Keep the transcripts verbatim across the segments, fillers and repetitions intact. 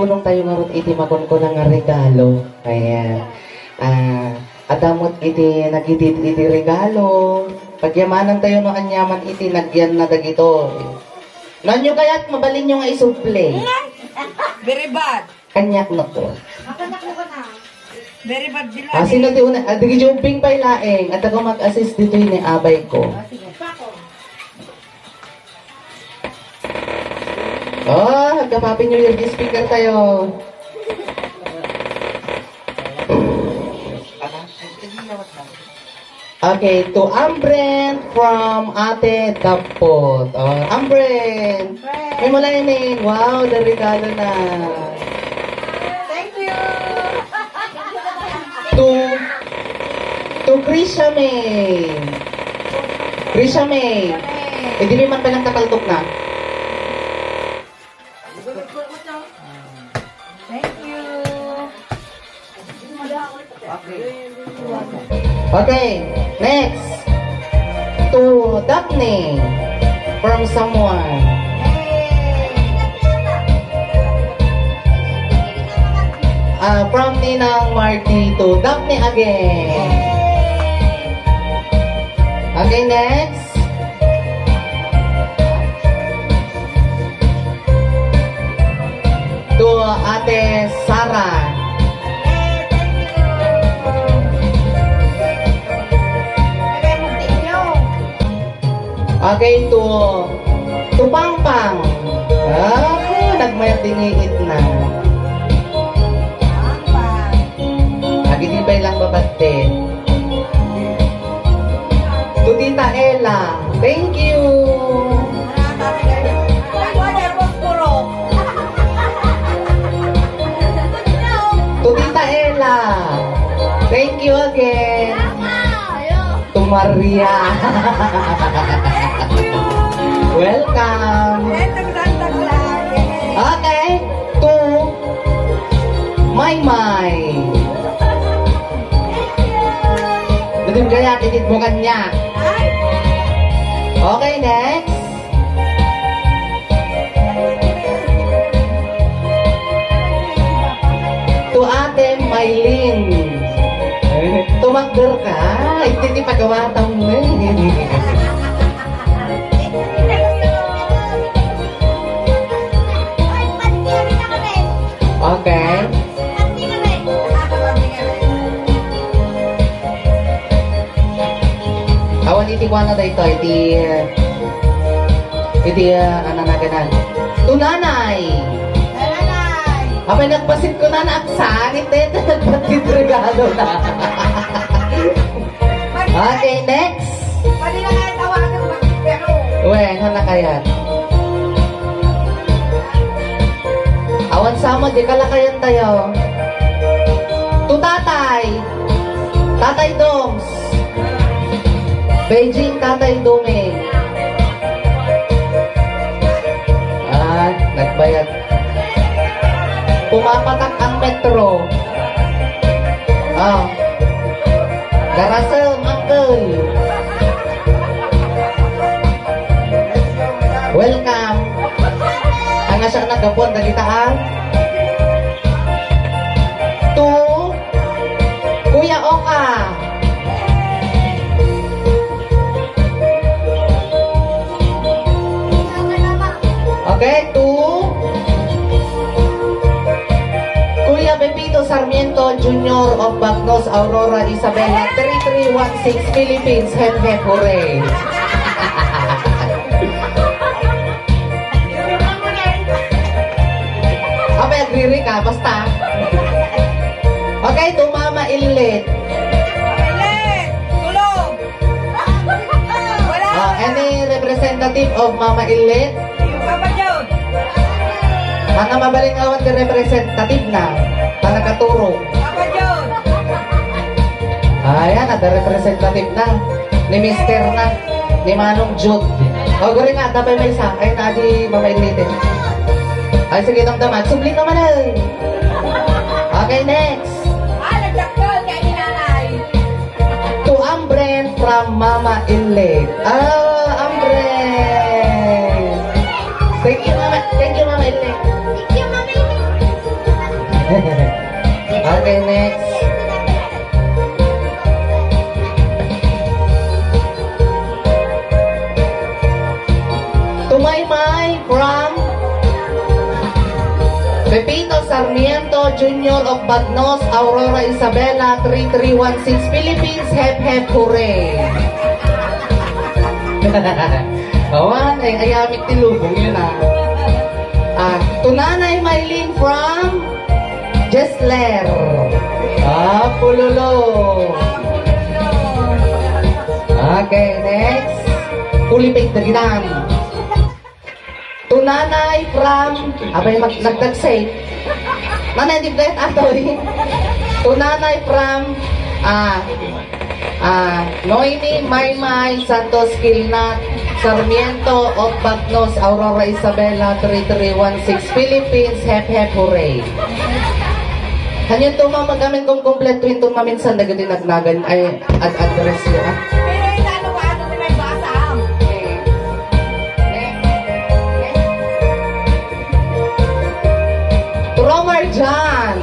Tulong tayo ngarud iti makunkuna nga regalo. Ayan. Ah, adda met iti nagitid iti regalo. Pagyamanan tayo no aniaman iti nagyanna dagitoy. No aniayo kayat, mabalinyo nga isubli. Very bad. Kaniak no to. Very bad, Dilan. Ah, sino ti una? Ah, digi jubbing pay laeng. At ako mag-assist ditoy ni abay ko. Oh, happy New Year, speaker tayo. Okay, to Ambren from Ate Dapot. Oh, Ambren. Ambren. May mula ini. Wow, the regalo na. Thank you. To, to Krisha May. Krisha May. Eh, di man palang kataltok na. Thank you. Okay. Okay, next. To Daphne from someone. Ah, from Ninang Marty to Daphne again. Okay, next. To Ate Sara. Okay, to, to Pangpang. Ah, nagmayat din itna. Agitibay lang babatte. To Tita Ella, thank you. To Tita Ella, thank you again. To Maria. Welcome. Okay, to Maymay. Dagim kaya, titid mo kanya. Okay, next. To Ate Mylene. Tumakder ka. Iti ti pagawatan mo eh. Okay. Awan iti kuana daytoy, iti, iti, ah, ano na ganan. To nanay. Apay nagpasit ko na, naaksan, iti, iti, nagpatit regalo na. Okay, next. Pwede na nga tawagan, pero Wen, ano na kaya? Awan sa mo, di kalakayan tayo. To tatay. Tatay Doms. Beijing, Tatay Doming. Ah, nagbayad. Pumapatak ang metro. Ah. Garasem, uncle. Welcome. Ang asya naggapuan dagita, ah. To Kuya Oka. Okay, to Kuya Pepito Sarmiento Junior of Bagnos, Aurora, Isabela, three three one six, Philippines. Hep, hep, hooray. Apay, agriri ka, basta. Okay, to Mama Illit. Illit, tulog. Wala. Ah, any representative of Mama Illit? Yung Papa John. Ang mabalin awan ti representative na. Panagkaturo. Papa John. Ayan, ada representative na. Ni Mister na. Ni Manong Jude. O, guri nga, tapay may isa. Ay, nadi, Mama Illit. Ay, sige, damdaman. Subli naman, ay. Okay, next. Ah, nagdakkel kay ni Nanay. To Ambren from Mama Illit. Ah, Ambren. Thank you, Mama. Thank you, Mama Illit. Thank you, Mama Illit. Pepito Sarmiento Junior of Bagnos, Aurora Isabela, three three one six Philippines, hep hep hooray! Awan, ay, ayamit ti lubong yun, ah. Ah, to Nanay Mylene from Jesler. Ah, Pulolo. Okay, next. Fully paid na gitan. To Nanay from, abay, mag-, nagtagsay. Nanay, di ba, Atoy? To Nanay from, ah, ah, Noemi Maymay Santos Kilnat Sarmiento of Bagnos, Aurora Isabela, three three one six Philippines, hep hep hooray. Kanyan to, ma'am, magamin kong kompleto inton maminsan dagiti nagnagan, ay, ad-, address yo, ah. Pero yung ano ba, ano may basang? Romar John.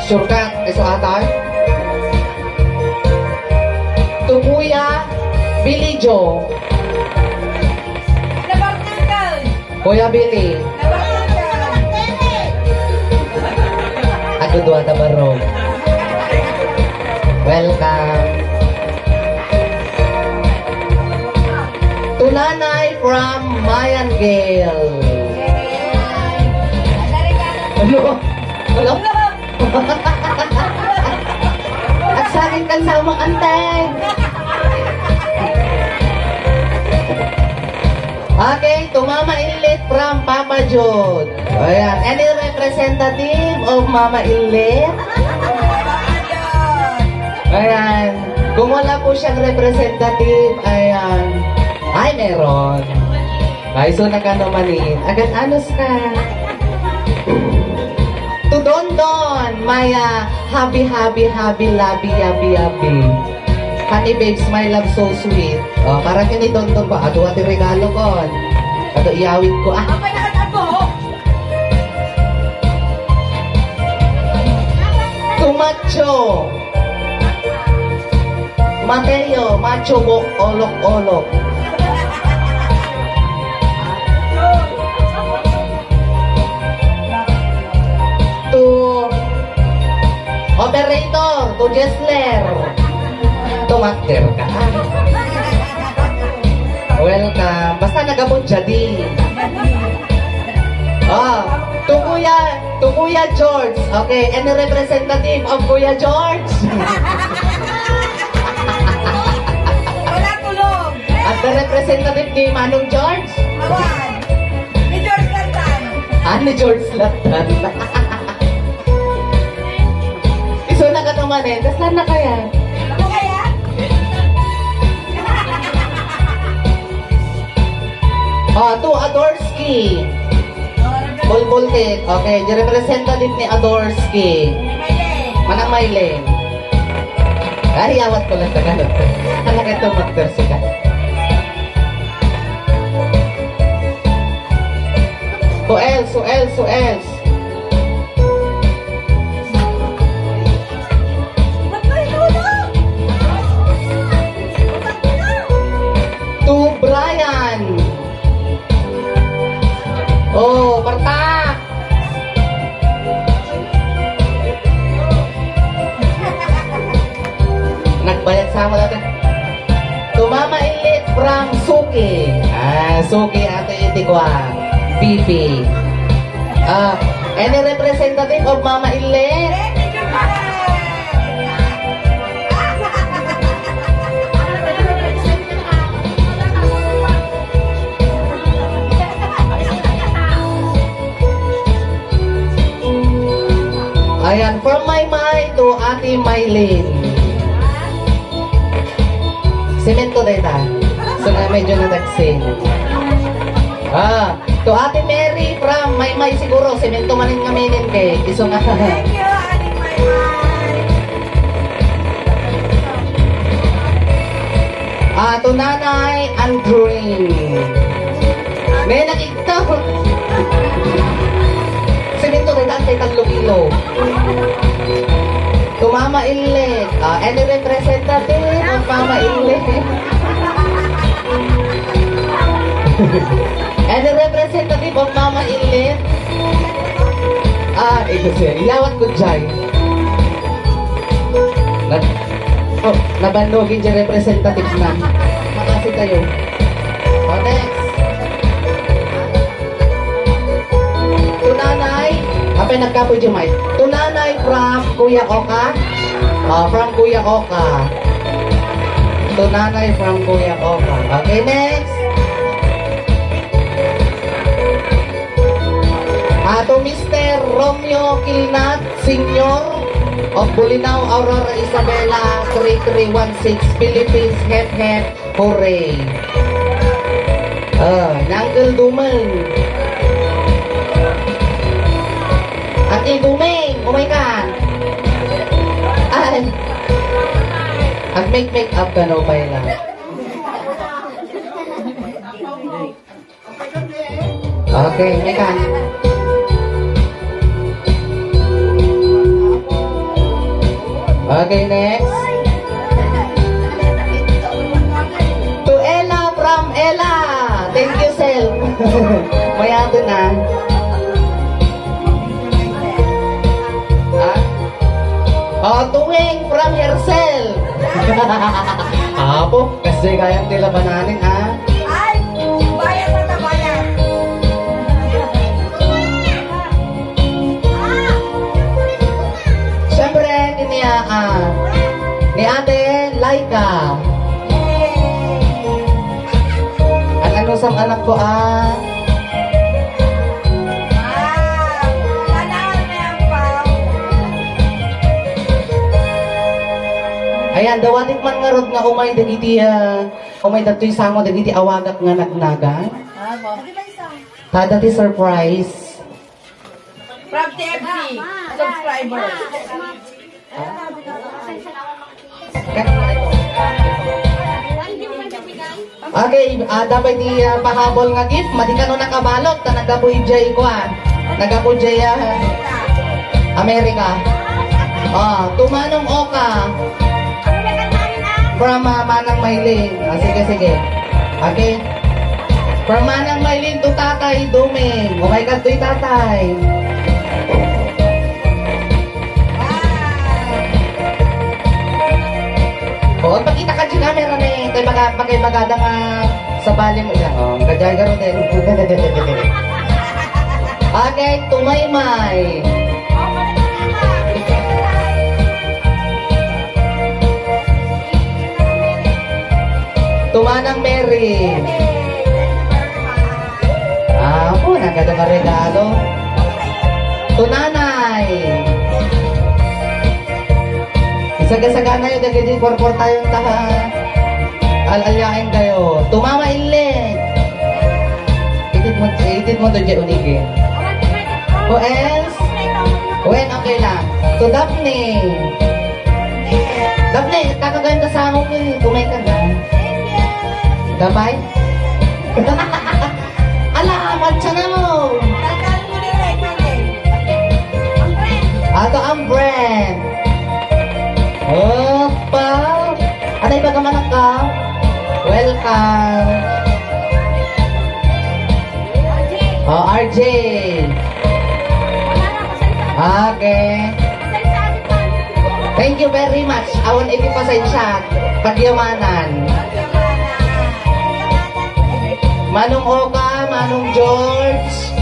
Sure ka? Isu ata, eh? To Kuya Billy Joe. Kuya Billy. Agudua ta baro. Welcome. To Nanay from Mayan Gale. Hello. Hello. At sa akin kan sa mga antay. Okay, to Mama Inlit from Papa Jude. Ayan. Any representative of Mama Inlit? Ayan. Kung wala po siyang representative, ayan. Ay, meron. Ay, so nakano manin. Agan anos ka. To Dondon, Maya, happy, happy, happy, love, yabi, yabi. Honey babes, my love so sweet. Oh, para kini Dondon ba? Adu ti regalo ko. Adu iyawit ko. Ah. Tumatcho. Mateo, macho bo, olok-olok. To operator, to Jesler. Tumakder ka. Welcome. Basta nagabot jadi. Ah, to Kuya, to Kuya George. Okay, any representative of Kuya George? Wala tulog. At the representative ni Manong George? Awan. Ni George Lantan. Ah, ni George Lantan. Isu na ka naman eh. Kaslan na kaya? Ano kaya? Oh, to Adorsky. Bulbultit. Okay, di representative ni Adorsky. Manang Maylin. Ay, awat ko lang tagalog. Talaga ito, magpersika. Who else? Who else? Who else? To Brian. Oh, Marta. Nagbayad sa amo dati. To Mama Inlit from Suki. Ah, Suki ate iti kwa. P P. Ah, any representative of Mama Inlit? Ayan, from Maymay to Ate Mylene. Semento deta. So nga medyo nadagsin. Ah, to Ate Mary from Maymay siguro, semento manin nga minin kay isu nga. Thank you, Ate Maymay. Ah, to Nanay Andring. May nakita. Semento deta, kay tallo kilo. To Mama Inlet. Ah, any representative of Mama Inlet? Any representative of Mama Inlet? Ah, ito siya. Ilawat ko dyan. Nag-, oh, nabanno gid dyan representative na. Makasi tayo. Oh, next. To Nanay, apay nagkapoy di mic. To Nanay from Kuya Oka. Ah, from Kuya Oka. To Nanay from Kuya Oka. Okay, next. Ah, to Mister Romeo Kilnat Senior of Bolinao, Aurora, Isabela, three three one six, Philippines. Hep, hep. Hooray! Ah, ni Uncle Dumeng. Uncle Dumeng, umay ka. Ay. Ag-make-make up ka, no, pa lang. Okay, teka. Okay, next. To Ella from Ella. Thank you, Sel. Mayado na. Ha? Oh, to Weng from Hercel. Apo, kasi kaya ti labananin, ha? Ay, bayad na ta, bayad. Siyempre, ni, ah, ni Ate Laika. Ang ano sang anak ko, ah? Wow! Sana all, Ma'am Pao. Ayan, dawadik man ngarud nga umay dagiti, ah, umay dagitoy sango dagiti awagak nga nagnagan. Ah, mo. Tada ti surprise. From T F C, subscriber. Okay, ah, dapat di, ah, pahabol nga gift, madi kano nakabalot, ta nagapu idiay kuan. Nagapu idiay, ah, Amerika. Ah, to Manong Oka. From, ah, Manang Maylin. Ah, sige, sige. Okay. From Manang Maylin to Tatay Doming. Oh my God, to'y Tatay. Oo, pakita ka di camera ni. Kay baga, kay bagada nga sa bali mo yan. Oh, kadyan ka rin. Okay, to Maymay. To Manang Mary. Apo, nagada nga regalo. To Nanay. Isagasaganayo dagiti porportayon ta, ha? Al-alyaen kayo. To Mama Inlet. Itid mo, itid mo to, Jay Unige. Who else? Wen, okay lang. To Daphne. Daphne, kakagayan ka sa amon, eh. Tumay ka na. Gabay? Ala, matcha na mo. Ato ang brand. Opa. Anay, baga man ka? Welcome. Oh, R J. Okay. Thank you very much. Awan iti pasensya. Pagyamanan. Manong Oka, Manong George.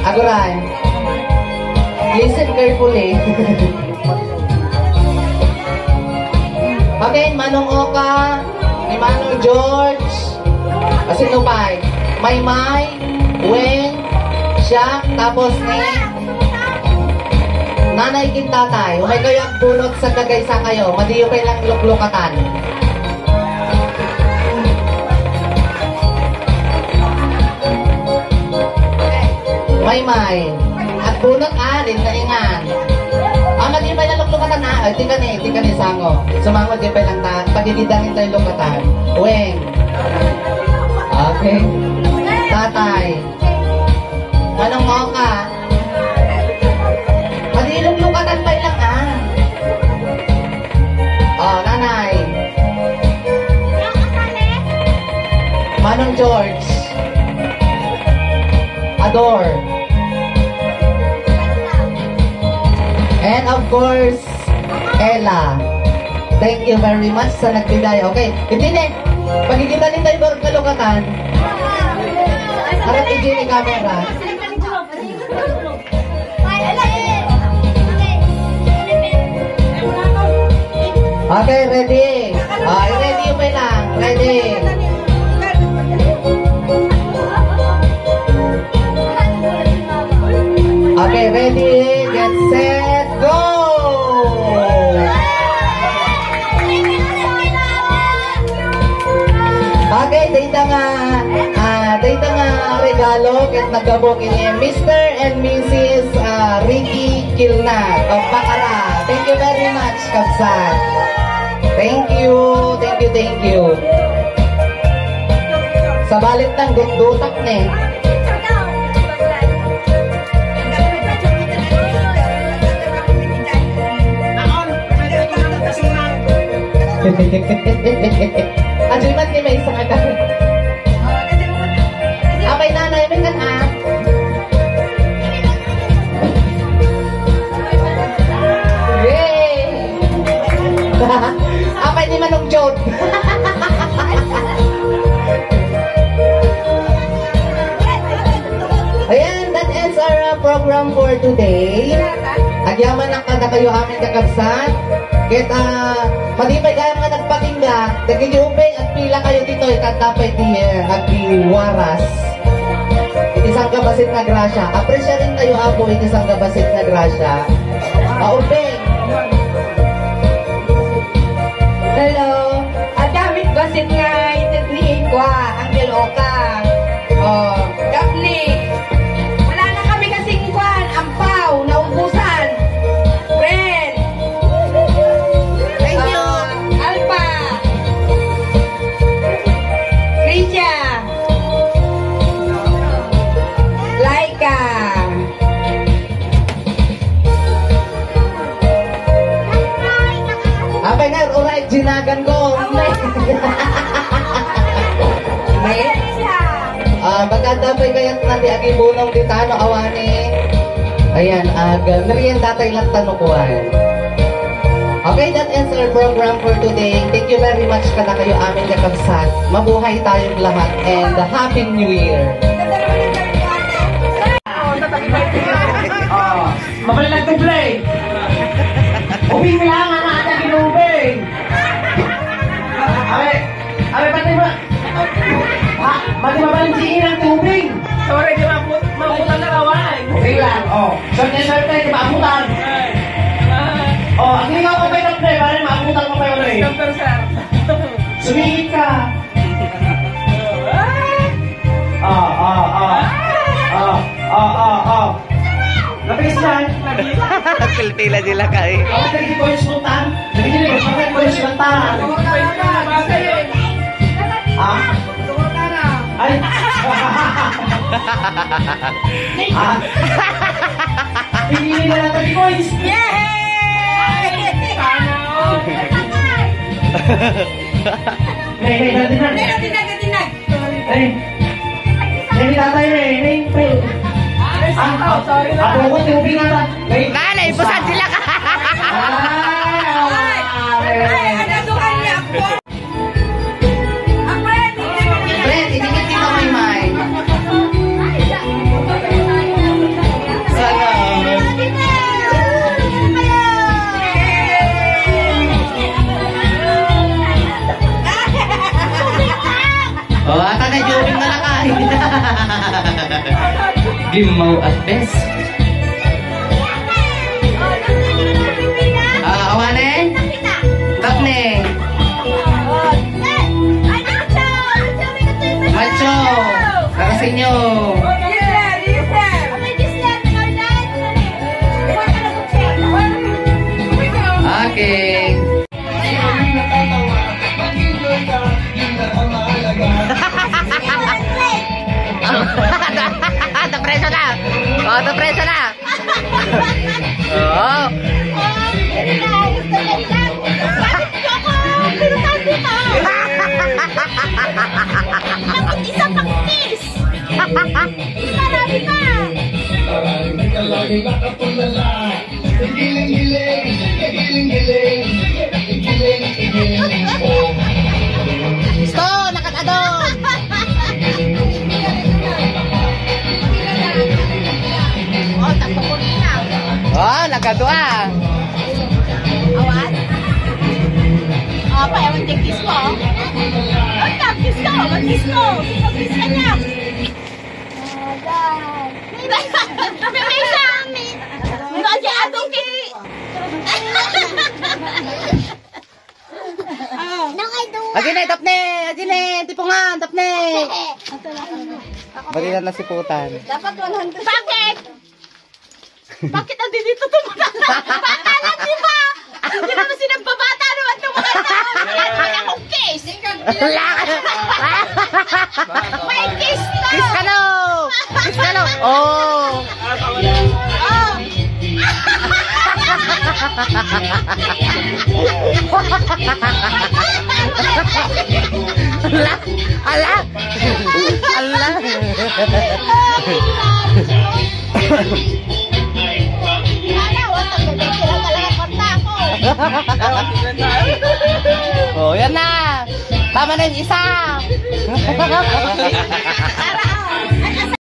Aguray. Listen carefully. Again, Manong Oka, ni Manong George, asino pay? Maymay, Weng, siya, tapos ni Nanay ken Tatay. Umay kayo agbunot sa kagaysa kayo. Madiyo pay lang luklukatan. Maymay. Agbunot, ah, din kaingan. Ah, madi pay lang luklukatan, ah. Ay, di ka ni, di ka ni sango. Sumango, di pay lang ta. Pagigidangin tayo lukatan. Weng. Okay. Tatay. Manong Oka. Madi luklukatan pay lang, ah. George. Ador. And of course, Ella. Thank you very much sa nagbigay. Okay. Hindi ne. Pagkikita ni Tayo Barong Kalungatan. Harap ni Jimmy Camera. Okay, ready? Ah, ready pa lang. Ready? Okay, ready, get set, go! Okay, dayta nga, ah, dayta nga regalo ket naggapu ken ni Mister and Missus, ah, Ricky Kilna of Bacara. Thank you very much, kabsat. Thank you, thank you, thank you. Sabali ta, gutgutak ne. Ajoy man ti maysa nga ka. Apay, nanay, may kan, ah. Yay! Apay ni Manong Jod. Ayan, that ends our, uh, program for today. Agyamanak kadakayo amin, kakabsat. Ket, ah, madi pay gayam nga nagpatingga, dagiti ubbing, agpila kayo ditoy, ket adda pay ti, eh, agwaras. Iti sangkabassit nga grasya. Apresiarintayo, Apo, iti sangkabassit nga grasya. Ah, ubbing. Hello. Adda met bassit nga ited ni kua, Angel Oka. Oh, Daphne. Wala na kami kasing kuan, ampaw, naubusan. Fred. Thank you. Ah, Alpha. Krisha. Laika. Apay nga, uray, ginagan ko. Ne? Ah, maganda pay kayat na ti agibunong ti tano, awani. Ayan, ag, merienda tayo lang tano kuan. Okay, that ends our program for today. Thank you very much kadakayo amin, kakabsat. Mabuhay tayong lahat and Happy New Year! Oh, mabalin nagtublay. Ubing lang ang ata ginubing. Are, are, pati ba? Ha? Mati mabalin si Inang tubing. Sorry, di maabut-, maabutan na kawan. Ubing lang, oh. Swerte, swerte, di maabutan. Oh, ang ikaw ko pa yung pre, pare, maabutan mo pa yun eh. Number, sir. Sumingit ka. Ah, ah, ah. Ah, ah, ah, ah. Napis yan. Pilpila sila kay. Awan na di boys mo tan. Hindi na yung mga boys mo tan. Ah? Ay. Ah. Pinili na natin ni boys. Yay! Nay, nay, dati na. Nay, dati na, dati na. Ay. Nay, tatay, nay, nay, nay. Ah, sorry na. Ako ko, tubig na ta. Nay. Nanay, pusad sila ka. Ay, ay, ay, ay, nasukan niya ako. Ako yan, hindi naman. Pre, idikit kita, Maymay. Sana. Oh, ata na, Jobing na lakay. Gimaw at best. Ah, awane? Tapne. Macho. Kakasinyo. Okay. Depression na. Oh, depression na. Oo. Pero sabi ko, pero sabi ko. Isang Marami pa! Gusto, nakatadon! Oh, tatlo ko na. Oh, nakadua. Awan? Oh, pa, ewan kay kiss ko. Ay, kiss ko, mag-kiss ko. Mag-kiss ka niya. May, may isa. May, may atong ki- Nung ay duwa. Agi na, Daphne! Agi na, tipungan, Daphne! Bali na nasiputan. Dapat one hundred. Bakit? Bakit nandito tumatanda? Bata lang, di ba? Hindi naman sinagbabata naman itong mga tao. Wala akong case. May case na. Kiss ka, no? Kiss ka, no? Oh. Oh. Ala! Ala! Ala! Oh, yan na. Tama na yung isa.